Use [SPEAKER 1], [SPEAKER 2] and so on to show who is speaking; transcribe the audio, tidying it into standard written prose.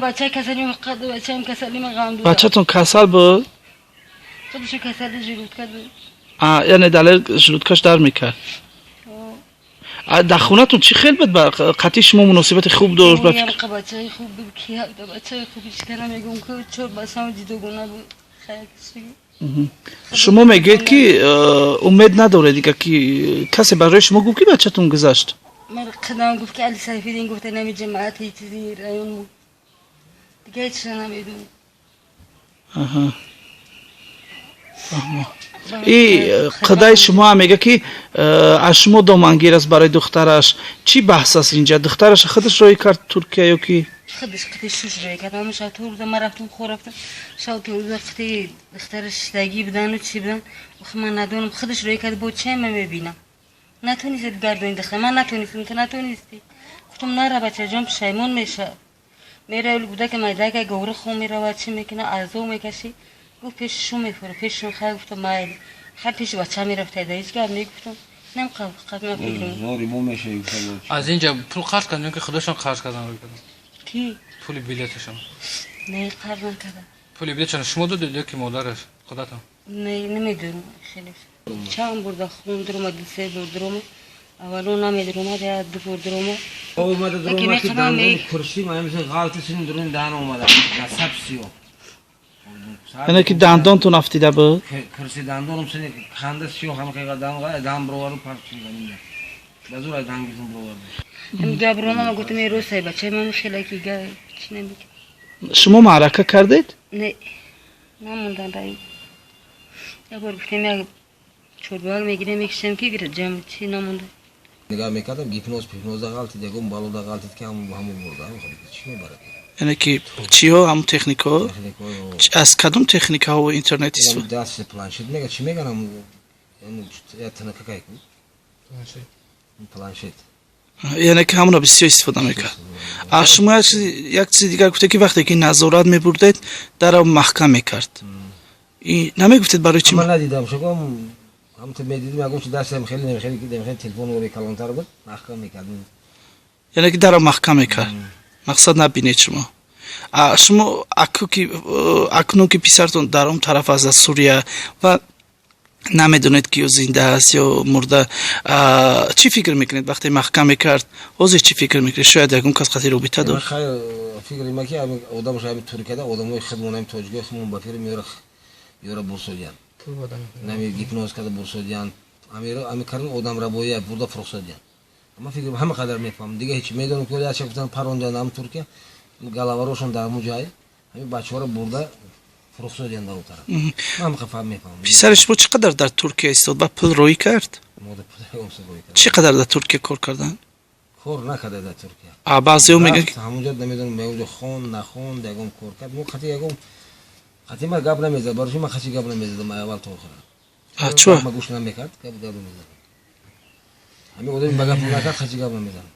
[SPEAKER 1] Бача касали, бачаам касали, ман ғам дорам.
[SPEAKER 2] Бачатон касал буд?
[SPEAKER 1] Худашо касали желудка буд.
[SPEAKER 2] Яъне далел желудкаш дар мекард. Дар хонатон чӣ хел буд? Ба қатъи шумо муносибати хуб дошт? Ба фикр
[SPEAKER 1] бачаи хуб буд, ки бачаи хуб, ҳеч кара мегӯм, ки чор бачаам ҷудогона буд. Хайр.
[SPEAKER 2] Шумо мегӯед, ки умед надоред дига, ки касе барои шумо гуфт, ки бачатон гузашт?
[SPEAKER 1] Ман қадам гуфт, ки Али Сайфиддин гуфта, нами ҷамоати чизи район буд. Дига ҳеч чиза намедонам.
[SPEAKER 2] Аҳа. И қадаи шумо ҳам мега, ки аз шумо домангир аст барои духтараш. Чӣ баҳс аст инҷа? Духтараш худаш роҳӣ кард Туркия ё ки?
[SPEAKER 1] Худаш қити шуш роҳӣ кард. Ҳамон шаб то рӯза ман рафтум, хор рафтам. Шаб то рӯза қити духтараш шиштагӣ будану чӣ будан. Охи, ман надонам, худаш роҳӣ кард. Бо чӣ ман мебинам? Натонистед гардони духтар, ман натонистам, ту натонистӣ. Гуфтам, нара, бачаҷон, пушаймон меша. Меравӣ, гудака майдака говри хом меравад, чӣ мекуна, азоб мекашӣ. Гуфт, пеши шум мефура, пеши шум. Хай, гуфтам, майли. Хай, пеши бача мерафта, ҳеҷ гап мегуфтам. Нам қаб ман фикрам.
[SPEAKER 3] Зори мо мешавӣ.
[SPEAKER 4] Аз инҷа пул қарз карданд ё ки худашон қарз кардан, рӯй карданд?
[SPEAKER 1] Ки?
[SPEAKER 4] Пули билеташон.
[SPEAKER 1] Не, қарз накардам.
[SPEAKER 4] Пули билетшон шумо додед ё ки модараш худатон?
[SPEAKER 1] Не, намедонам хеле. Чанд бурда хун дуромад, ду се бор дуромад. Аввало намедуромад, як ду бор дуромад.
[SPEAKER 3] Омада дуромад, ки дандони курсӣ ман ғалти сини дурун даҳан омада, насаб сиёҳ.
[SPEAKER 2] Яъне ки дандонтон афтида буд?
[SPEAKER 3] Курси дандонам сини ханда сиёҳ, ҳама қайға даҳан даҳан бироварду, парт шуда. Ба зур аз даҳан гирифтам, бироварду.
[SPEAKER 1] Габрона гуфтам, росай, бачаи ман хеле ки га чӣ намекунад.
[SPEAKER 2] Шумо маърака кардед?
[SPEAKER 1] Не, намондан раи. Як бор гуфтем, як чорбояк мегирем, мекишем, ки ҷам чӣ намонда.
[SPEAKER 3] Нигоҳ мекардам, гипноз пипноза ғалтид, ягон балода ғалтид, ки ҳаму бурда, чӣ мебарад?
[SPEAKER 2] Яъне ки чиҳо, ҳамун техникаҳо? Аз кадом техникаҳо, интернет истифода?
[SPEAKER 3] Даст планшет мега, чӣ меган, я тинакакай ку, планшет.
[SPEAKER 2] Яъне ки ҳамуна бисёр истифода мекард. А шумо як чизи дигар гуфте, ки вақте ки назорат мебурдед, дарро маҳкам мекард. Намегуфтед, барои чӣ?
[SPEAKER 3] Ман надидам, шугом ҳамто медидим, ягон чи дастам хеле намехеле, хеле телефон ори калонтар буд, маҳкам мекард.
[SPEAKER 2] Яъне ки дарро маҳкам мекард, мақсад набинед шумо. А шумо акнун ки писартон дар он тараф аст, аз Сурия, ва намедонед, ки ё зинда аст ё мурда, чӣ фикр мекунед? Вақте маҳкам мекард, ҳозир чӣ фикр мекунед? Шояд ягон кас қати робита дошт?
[SPEAKER 3] Фикри ма, ки одамш ҳами Туркияда, одамои хидмон, ҳами тоҷикои хидмон ба фикр меёра, ёра бурсодиян, нами гипноз карда бурсодиян, ами карда одамрабоия бурда фурӯхсодиян. Ма фикр ҳама қадар мефаҳмам, дига ҳеч медонам, ки яча гуфтан, парондиан ҳам Туркия, галаварошон дар ҳамун ҷай, ҳами бачаҳоро бурда фурӯхсодиян дар он тараф. Ман ҳама мефаҳмам.
[SPEAKER 2] Писари шумо чӣ қадар дар Туркия истод ва пул роӣ кард? Чӣ қадар дар Туркия кор кардан?
[SPEAKER 3] Кор накарда дар Туркия.
[SPEAKER 2] А баъзеҳо мегӯянд.
[SPEAKER 3] Ҳамунҷо намедонам, ягонҷо хон нахонд, ягон кор кард. Мо қати ягон қати ма гап намезад, барои ман қати гап намезадам аввал то охира.
[SPEAKER 2] Чӯ?
[SPEAKER 3] Ма гӯш намекард, гап намезадам. Ҳамин одами ба гап накард, қати гап намезадам.